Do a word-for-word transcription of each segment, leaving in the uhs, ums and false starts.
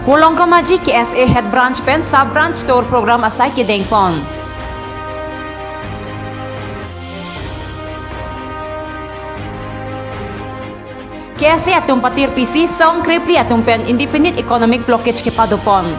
Volongkom Aji K S A Head Branch pen Sub Branch Tour Program asai kedengpon. K S A atum patirpisi song krepli atum pen indefinite economic blockage kepadopon.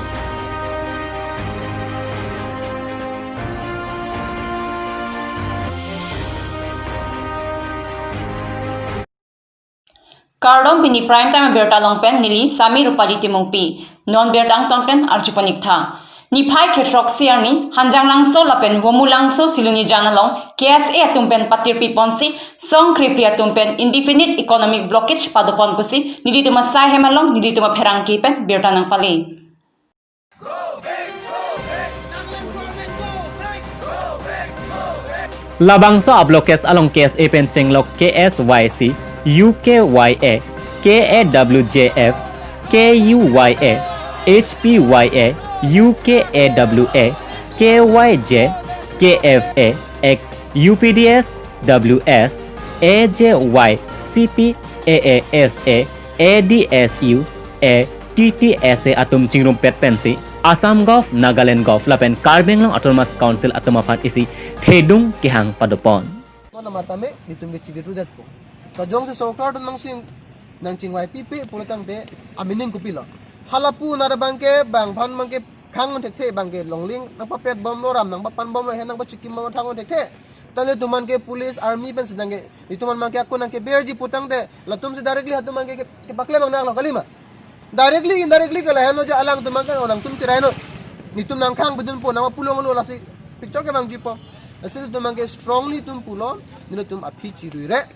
Kardom, pini Prime Time abirta along pen neli Sami Rupali Timungpi. Non birta angton pen arjupanik tha. Niphai kre-throksi arni Hanjanglangso lapen Womulangso Silonijan along K S A atum pen patirpiponsi song krepli atum pen indefinite economic blockage padopon pusi nelitum asai hem along nelitum apherangke pen birta nangpale. Labangso a-blockage along K S A pen chenglok K S Y C, U K Y A, K A W J F, K U Y A, H P Y A, U K A W A, K Y J, K F A, X, U P D S, W S, A J Y, C P, A A S A, A D S U, A T T S A atum chingrumpet pensi Assam Gov, Nagaland Gov lapen Karbi Anglong Autonomous Council atum aphan isi thedung kehang padopon. Kona matame nitum ke chivit rudetpo. Ta jongsi sorkar atum nangsin nangchingvai pipe pulo tangte amining kopilo. Halapu nara abangke bang aphan abangke khang thekthe, abangke longle nangpapet bomlo, ram nangpapan bomlo, he nangpachikim bom thang thekthe. Tale tuman ke police, army pensi nangke, ituman abangke ako nangkeberji putangte, latumsi directly hatuman ke, ke, kepaklem abang nanglo kalima. Directly, indirectly ke lahenlo je alangtum abangke nangtum chiraino. Nitum nangkhang bidunpo, nangpapulonglo lasi picture kevangjipo. Lasi ituman ke strongly itum pulo, nelitum aphi chiruire.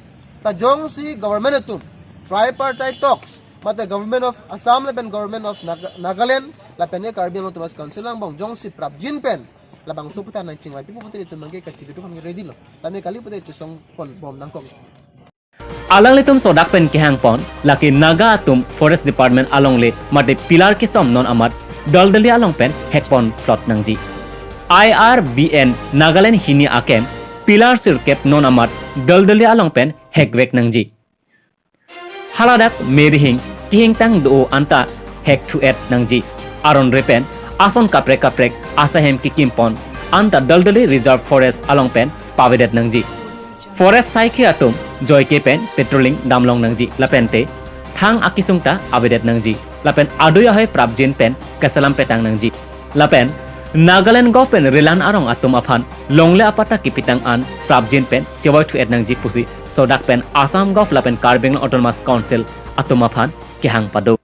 Ta jongsi government atum, tripartite talks, mate Government of Assam lapen Government of Nag-, Nagaland, lapen ke Karbi Anglong Autonomous Council angbong jongsi prapjin pen labangso aputhak nangchingvai pipo pute itum abangke kachivit atum abangke ready lo. Tame kali pute chesongpon bom nangkok. Alanglitum sodak pen kehangpon, lake Naga atum Forest Department alongle mate pillar kesom non amat Daldali along pen hekpon plot nangji. I R B N Nagaland hini aken pillar sirkep non amat Daldali along pen hekvek nangji. Haladak merihing kehingtang do anta hekthu-et nangji. Aron repen ason kaprek kaprek asai hem kekimpon anta Daldali Reserve Forest along pen pavedet nangji. Forest saikhi atum joike pen patrolling damlong nangji lapente thang akesung ta avedet nangji. Lapen adui ahoi prapjin pen keselam petang nangji. Lapen Nagaland Gov pen Rilan arong atum aphan longle apatta kepitang an prapjin pen chevoithu-et nangji pusi sodak pen Assam Gov lapen Karbi Anglong Autonomous Council atum aphan kehang pado.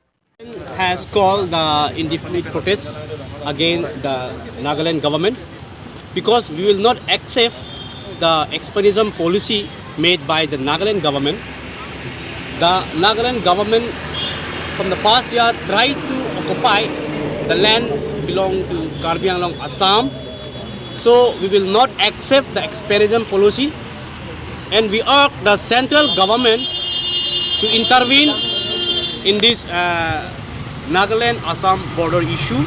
Has called the indefinite protest against the Nagaland government because we will not accept the expansionism policy made by the Nagaland government. The Nagaland government from the past year tried to occupy the land belong to Karbi Anglong, Assam. So we will not accept the expansionism policy, and we urge the central government to intervene in this, uh, Nagaland Assam border issue,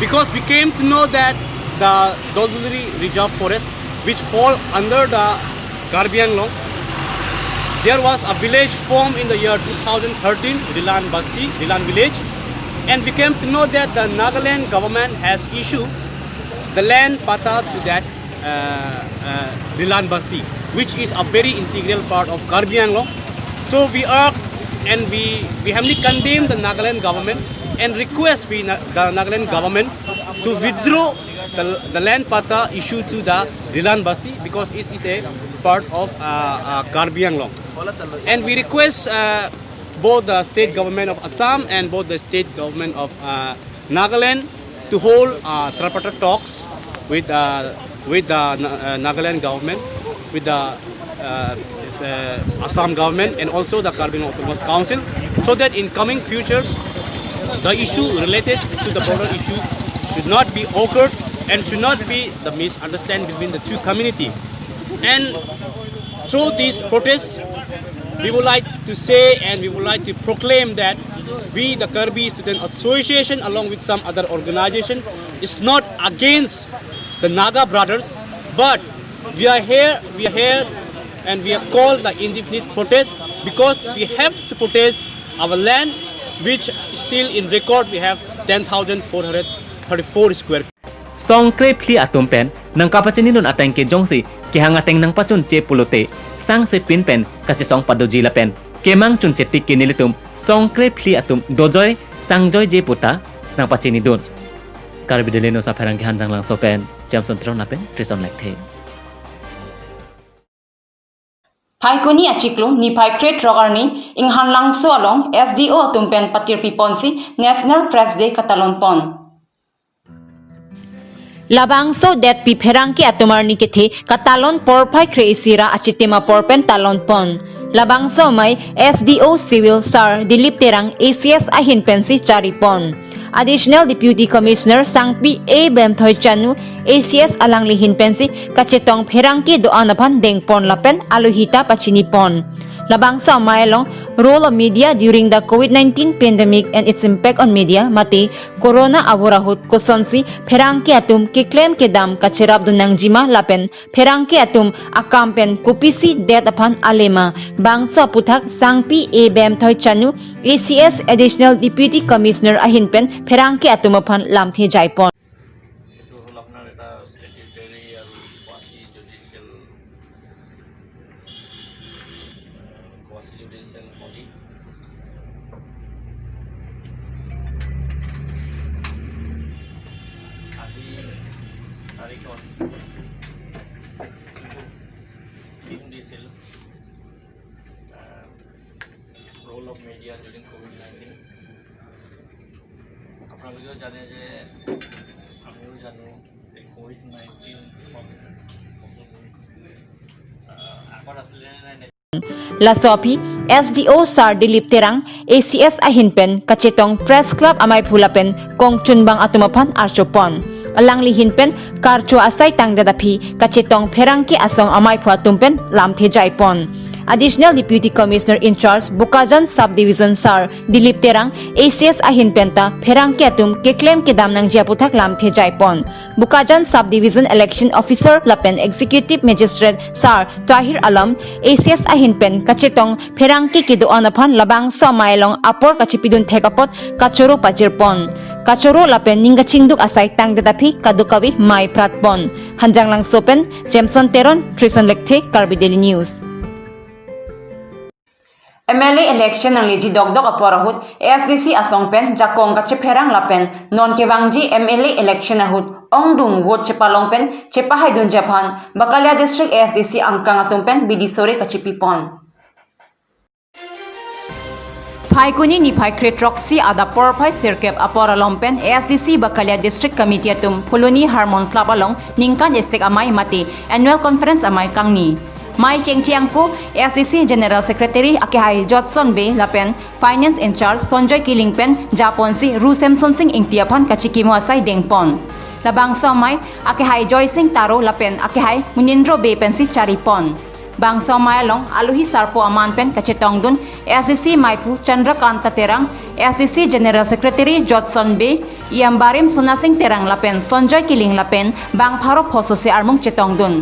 because we came to know that the Daldali Reserve Forest, which fall under the Karbi Anglong, there was a village formed in the year two thousand thirteen, Rilan Basti, Rilan village, and we came to know that the Nagaland government has issued the land patta to that, uh, uh, Rilan Basti, which is a very integral part of Karbi Anglong. So we are, and we vehemently condemn the Nagaland government and request we Na-, the Nagaland government to withdraw the, the land patta issue to the Rilan Basti because it is a part of, uh, uh, Karbi Anglong. And we request, uh, both the state government of Assam and both the state government of, uh, Nagaland to hold, uh, tripartite talks with, uh, with the Na-, uh, Nagaland government, with the, uh, this, uh, Assam government and also the Karbi Anglong Autonomous Council, so that in coming futures, the issue related to the border issue should not be occurred and should not be the misunderstanding between the two community. And through these protests, we would like to say and we would like to proclaim that we, the Karbi Student Association, along with some other organization, is not against the Naga brothers, but we are here, we are here, and we are called the indefinite protest because we have to protest our land, which still in record we have ten thousand four hundred thirty-four square. Song krephli atum pen nangkapachinidun ateng ke jongsi kehang ateng nangpachunche pulote sangsepin pen kachesong padoji lapen kemang chunche tik ke nelitum song krephli atum dojoi sangjoije puta nangpachinidun. Karbi Daily News apherangke Hanjanglangso pen Jameson Teron lapen Trison Lekthe. Phaikuni achiklo niphai krethrok arni Inghanlangso along S D O atum pen patirpi ponsi National Press Day katalon pon. Labangso detpi pherangke atum arni kethe katalon porphai kre-isi ra achitim apor pen talon pon. Labangso amei S D O Civil Sar Dilip Terang A C S ahin pensi chari pon. Additional Deputy Commissioner Sangpi A Bemthoi Chanu A C S alangli ahin pensi kachetong pherangke do-an aphan dengpon lapen aluhita pachini pon. Labangso amei along role of media during the COVID nineteen pandemic and its impact on media mate corona avur ahut kosonsi pherangke atum keklem kedam kacherapdun nangjima lapen pherangke atum akam pen kopisi det aphan alema bangso aputhak Sangpi A Bemthoi Chanu A C S Additional Deputy Commissioner ahin pen pherangke atum aphan lamthe jaipon. এইটো হ'ল আপোনাৰ এটা statutory আৰু quasi judicial, quasi judicial body. আজি তাৰিখত দিন দিছিল, role of media during COVID nineteen. আপোনালোকেও জানে যে আমিও জানো এই ক'ভিড নাইণ্টিন আগত আছিলে নে নাই। Laso aphi S D O Sar Dilip Terang A C S ahin pen kachetong Press Club ameiphu lapen kongchunbang atum aphan archopon. Alangli ahin pen karcho asai tangdet aphi kachetong pherangke asong ameiphu atum pen lamthe jaipon. Additional Deputy Commissioner in charge Bokajan Sub Division Sar Dilip Terang A C S ahin penta pherangke atum keklem kedam nangji aputhak lamthe jaipon. Bokajan Sub Division Election Officer lapen Executive Magistrate Sar Tahir Alam A C S ahin pen kachetong pherangke kedo-an aphan labangso amei along apor kachipidun thek apot kachoro pajirpon. Kachoro lapen ning kachingduk asai tangdet aphi kadokave mei pratpon. Hanjanglangso pen Jameson Teron, Trison Lekthe, Karbi Daily News. M L A election nangleji dokdok apor ahut A S D C asong pen jakong kachepherang lapen non kevangji M L A election ahut ongdung vote chepalong pen chepahaidunji aphan Bakalia District A S D C angkang atum pen bidi sore kachipipon. Phaikuni niphai krethrok isi adap porphai sirkep apor along pen A S D C Bakalia District Committee atum Phuloni Harmon Club along ningkan esek amei mate Annual Conference amei kangni. Mei chengche angko A S D C General Secretary akehai Jotson Bey lapen Finance in charge Sonjoy Killing pen japonsi Ru Semson Sing Ingti aphan kachikimo asai dengpon. Labangso amei akehai Joy Sing Taro lapen akehai Munindro Bey pensi charipon. Bangso amei along aluhi sarpo aman pen kachetongdun A S D C meiphu Chandrakanta Terang, A S D C General Secretary Jotson Bey, E M barim Sona Sing Terang lapen Sonjoy Killing lapen bang pharo phosose armung chetongdun.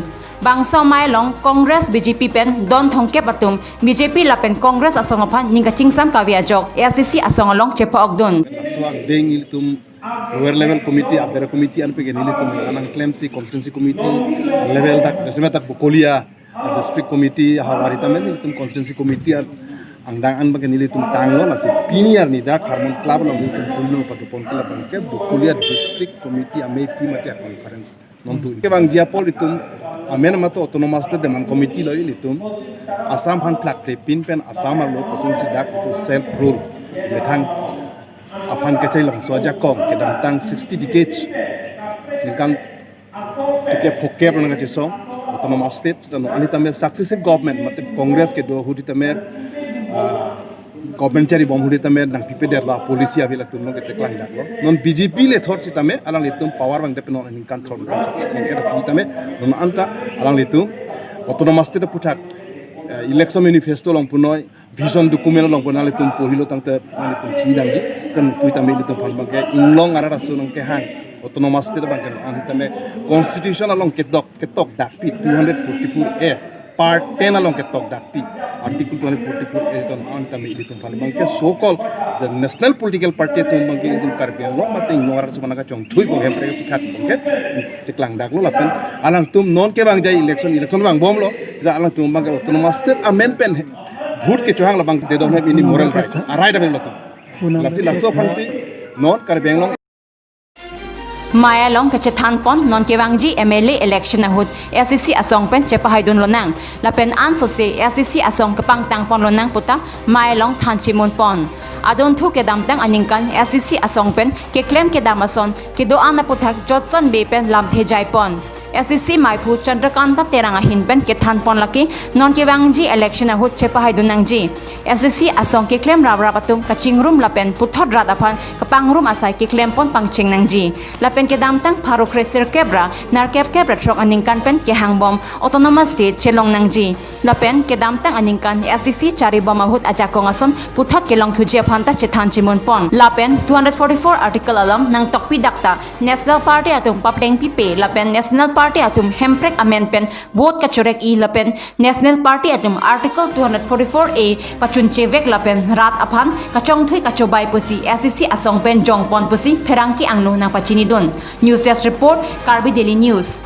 Bangso amei along Congress B J P pen don thomkep atum B J P lapen Congress asong aphan ning kachingsam kave ajok A S D C asong along chepa-okdun. Laso angdeng ilitum lower level committee, upper committee an pen ke nelitum nangklemsi constituency committee level dak, jasemet dak Bokolia district committee havar tame nelitum constituency committee an angdeng an pen ke nelitum tanglo, lasi pini arni dak Harmon Club along nelitum pulo pake pon kila pen ke Bokolia district committee ameipi mate conference nontu. Kevangji apor ilitum amen mato autonomous state demand committee lo ilitum Assam aphan plak prepin pen Assam arlo constituency dak isi self rule methang aphan kacharli labangso ajakong kedamtang sixty decades ningkan kep phokep nang kachesong autonomous state, seta non an tame successive government mate Congress kedo ahut tame, ah, government charibom ahut tame nangpipedet la policy ave latum nong kecheklang daklo. Non B J P le thot sitame alanglitum power vangdet pen non ningkan thot ningkan sok sitame non anta alanglitum autonomous state aputhak, eh, election manifesto along punoi, vision document along punoi nelitum porhilo tangte nelitum chinidamji. Kan pui tame ilitum aphan abangke inglong arat aso nangkehang autonomous state abangke non an tame constitution along ketok ketok dakpi two hundred forty-four A part ten along ketok dakpi. Article twenty forty-four A ton an tame ilitum aphan abangke so called the national political party atum abangke ilitum Karbi Anglong mate ingno arat atum aphan kachongthui abang Hemprek aphuthak abangke cheklang daklo lapen alangtum non kevangji election, election vangbomlo, jita alangtum abangke autonomous state amen pen vote kechohang labang they don't have any moral right. A right abang latum. Lasi laso aphansi non Karbi Anglong Mei along kachethanpon non kevangji M L A election ahut S E C asong pen chepahaidun lonang. Lapen ansose S E C asong kepangtangpon lonang puta Mei along thanchimunpon. Adunthu kedamtang aningkan S E C asong pen keklem kedam ason kedo-an aphuthak Jotson Bey pen lamthe jaipon. S E C meiphu Chandrakanta Terang ahin pen kethanpon lake non kevangji election ahut chepahaidun nangji. S E C asong keklem raprap atum kachingrum lapen puthot rat aphan kapangrum asai keklempon pangcheng nangji. Lapen kedamtang pharo kresirkep ra nerkep kep ra throk aningkan pen kehangbom autonomous state chelong nangji. Lapen kedamtang aningkan S E C charibom ahut ajakong ason puthot kelongthuji aphan ta chethanchimunpon. Lapen two hundred forty-four article along nangtokpi dakta National Party atum papleng pipe lapen National Party atum Hemprek amen pen vote kachorek-i lapen National Party atum Article two hundred forty-four A pachunchevek lapen rat aphan kachongthui kachobai pusi S E C asong pen jongpon pusi pherangke angno nangpachinidun. News Desk Report, Karbi Daily News.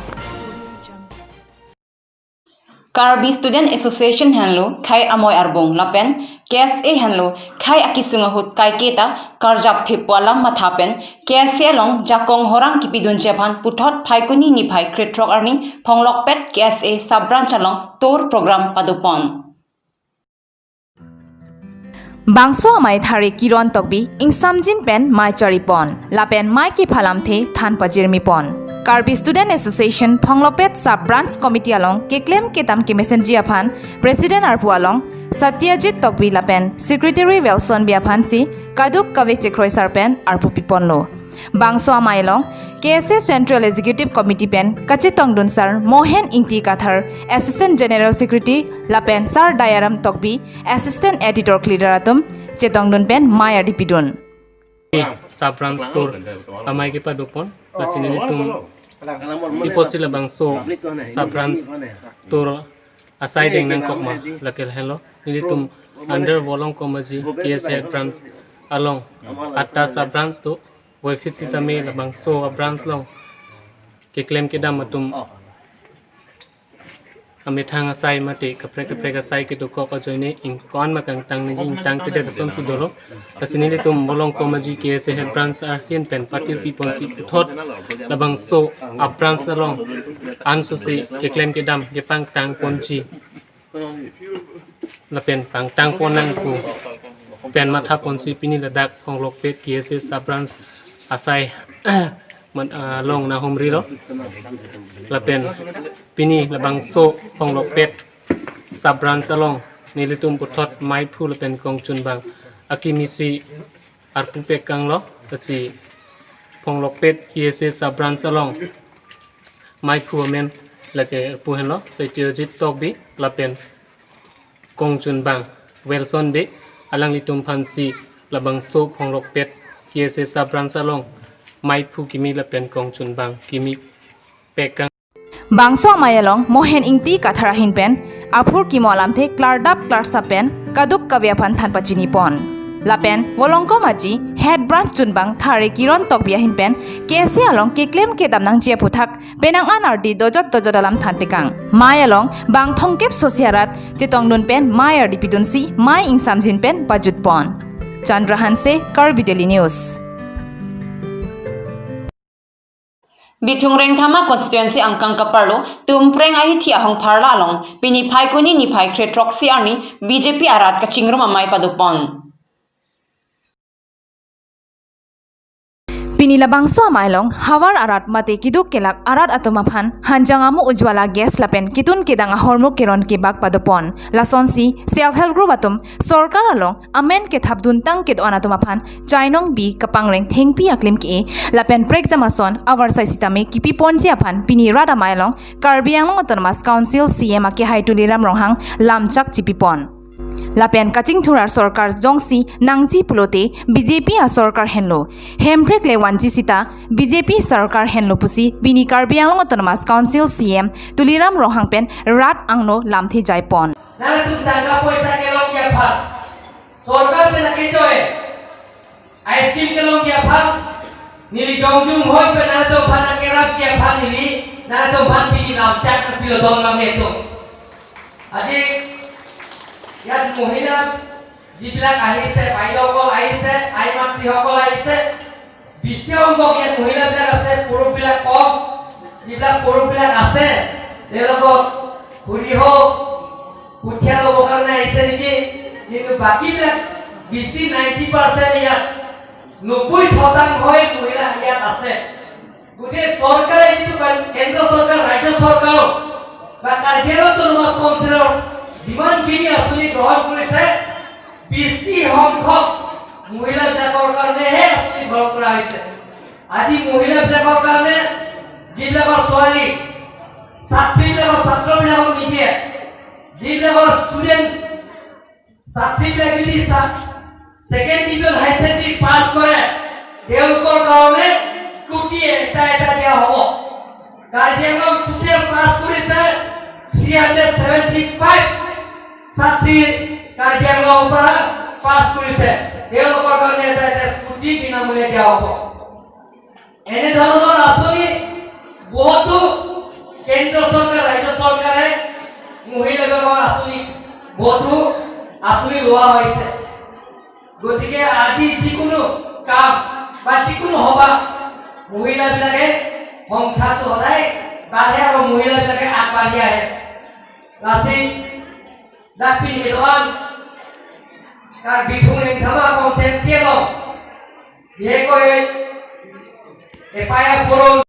Karbi Student Association henlo khei amoi arbung lapen K S A henlo khei akisung ahut kaiketa karjap thepo alam matha pen K S A along jakong horang kipidunji aphan puthot Phaikuni niphai krethrok arni Phonglokpet K S A sub branch along tour program padopon. Bangso amei Thare Kiron Tokbi ingsamjin pen mei charipon lapen mei kephalamthe than pajirmipon. Karbi Student Association Phonglokpet Sub Branch Committee along keklem kedam kemesenji aphan President arpu along Satyajit Tokbi lapen Secretary Wilson Bey aphansi kaduk kave chekroisar pen arpu piponlo. Bangso amei along K S A Central Executive Committee pen kachetongdun Sar Mohen Ingti Kathar, Assistant General Secretary, lapen Sar Dayaram Tokbi, Assistant Editor K L I D R atum chetongdun pen mei adi pidun. Sub branch tour amei kepadopon, lasi nelitum iposi labangso sub branch tour asai deng nangkok ma lake lahenlo. Nelitum under Volongkom Aji K S A head branch along atta sub branch do, voiphit sitame labangso a branch along keklem kedam atum amethang asai mate kaprek kaprek asai kedokok ajoine ingkoi ma kangtang nangji ingtangtedet asonsi dolo. Lasi nelitum Volongkom Aji K S A head branch ahin pen patir piponsi puthot labangso a branch along ansose keklem kedam kepangtangponji lapen pangtangpon nang pu pen mathaponsi pini ladak Phonglokpet K S A sub branch asai man, ah, along nanghumrilo. Lapen pini labangso Phonglokpet sub branch along nelitum puthot meiphu lapen kongchunbang akimisi arpu pekanglo, lasi Phonglokpet K S A sub branch along meiphu amen lake arpu henlo Satyajit Tokbi lapen kongchunbang Wilson Bey, alanglitum aphansi labangso Phonglokpet K S A sub branch along meiphu kimi lapen kongchunbang kimi pekang. Bangso amei along Mohen Ingti Kathar ahin pen aphurkimo alamthe klardap klarsap pen kaduk kave aphan than pachinipon. Lapen Volongkom Aji head branch chunbang Thare Kiron Tokbi ahin pen K S A along keklem kedam nangji aphuthak penang an ardi dojot dojot alam than pekang. Mei along bang thomkep sosi arat chetongdun pen mei ardi pidunsi mei ingsamjin pen pajutpon. Chandra Hanse, Karbi Daily News. Bithung Rengthama constituency angkang kaparlo Tumpreng ahithi ahong pharla along pini Phaikuni niphai kre throksi arni B J P arat kachingrum amei padopon. Pini labangso amei along havar arat mate keduk kelak arat atum aphan hanjang amu ujwala gas lapen ketun kedang ahormu keron kebak padopon. Lasonsi self help group atum sorkar along amen kethapdun tang kedo-an atum aphan chainong bi kapangreng thengpi aklim ke-e lapen prekjam ason avarsai sitame kipiponji aphan pini rat amei along Karbi Anglong Autonomous Council C E M akehai Tuliram Ronghang lamchak chipipon. Lapen kachingthur asorkar jongsi nangji pulote B J P asorkar henlo, Hemprek le vanji sita B J P sorkar henlo pusi pini Karbi Anglong Autonomous Council C E M Tuliram Ronghang pen rat angno lamthe jaipon. Tangka poisa kelongji aphan, sorkar pen nangkejoine scheme kelongji aphan, neli jongjung hoi pen nanglitum aphan nangkerapji aphan neli nanglitum aphan pini lamchak nangpilo don nanglitum. আজি ইয়াত মহিলা যিবিলাক আহিছে, বাইদেউসকল আহিছে, আই মাতৃসকল আহিছে, বেছি সংখ্যক ইয়াত মহিলাবিলাক আছে, পুৰুষবিলাক কম। যিবিলাক পুৰুষবিলাক আছে, তেওঁলোকক সুধি হওক, কঠীয়া ল'বৰ কাৰণে আহিছে নেকি, কিন্তু বাকীবিলাক বেছি, নাইণ্টি পাৰ্চেণ্ট ইয়াত, নব্বৈ শতাংশই মহিলা ইয়াত আছে। গতিকে চৰকাৰে যিটো কয়, কেন্দ্ৰ চৰকাৰ, ৰাজ্য চৰকাৰৰ বা কাৰ্বি আংলং অট'নমাছ কাউন্সিলৰ যিমানখিনি আঁচনি গ্ৰহণ কৰিছে, বেছি সংখ্যক মহিলাবিলাকৰ কাৰণেহে আঁচনি গ্ৰহণ কৰা হৈছে। আজি মহিলাবিলাকৰ কাৰণে, যিবিলাকৰ ছোৱালী, ছাত্ৰীবিলাকৰ, ছাত্ৰবিলাকক নিদিয়ে, যিবিলাকৰ ষ্টুডেণ্ট, ছাত্ৰীবিলাক যদি second division high secondary pass কৰে, তেওঁলোকৰ কাৰণে স্কুটি এটা এটা দিয়া হ'ব। কাৰ্বি আংলং টোটেল পাছ কৰিছে থ্ৰী হাণ্ড্ৰেড ছেভেণ্টি ফাইভ ছাত্ৰী, কাৰ্বি আংলঙৰ পৰা পাছ কৰিছে, তেওঁলোকৰ কাৰণে এটা এটা স্কুটি বিনামূলীয়া দিয়া হ'ব। এনেধৰণৰ আঁচনি বহুতো কেন্দ্ৰ চৰকাৰ, ৰাজ্য চৰকাৰে মহিলাবিলাকৰ আঁচনি, বহুতো আঁচনি লোৱা হৈছে। গতিকে আজি যিকোনো কাম বা যিকোনো সভা মহিলাবিলাকে সংখ্যাটো সদায় বাঢ়ে আৰু মহিলাবিলাকে আগবাঢ়ি আহে। Lasi dak pini kedo-an Karbi Thung Rengthama Constituency along bihaikoi Epaya Forum.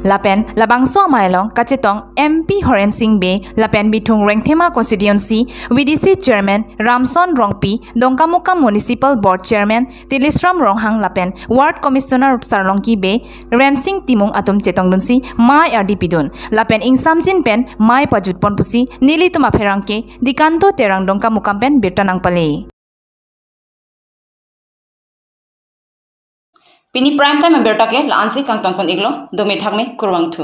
Lapen labangso amei along kachetong M P Horen Sing Bey lapen Bithung Rengthama Constituency V D C Chairman Ramson Rongpi, Dongkamukam Municipal Board Chairman Tilisram Ronghang lapen Ward Commissioner Sarlongki Bey, Rensing Timung atum chetongdunsi mei ardi pidun. Lapen ingsamjin pen mei pajutpon pusi nelitum apherangke Dikanto Terang Dongkamukam pen birta nangpale. Pini prime time abirta ke la-ansi kangtongpon-iklo, dome thakme, kurvangthu.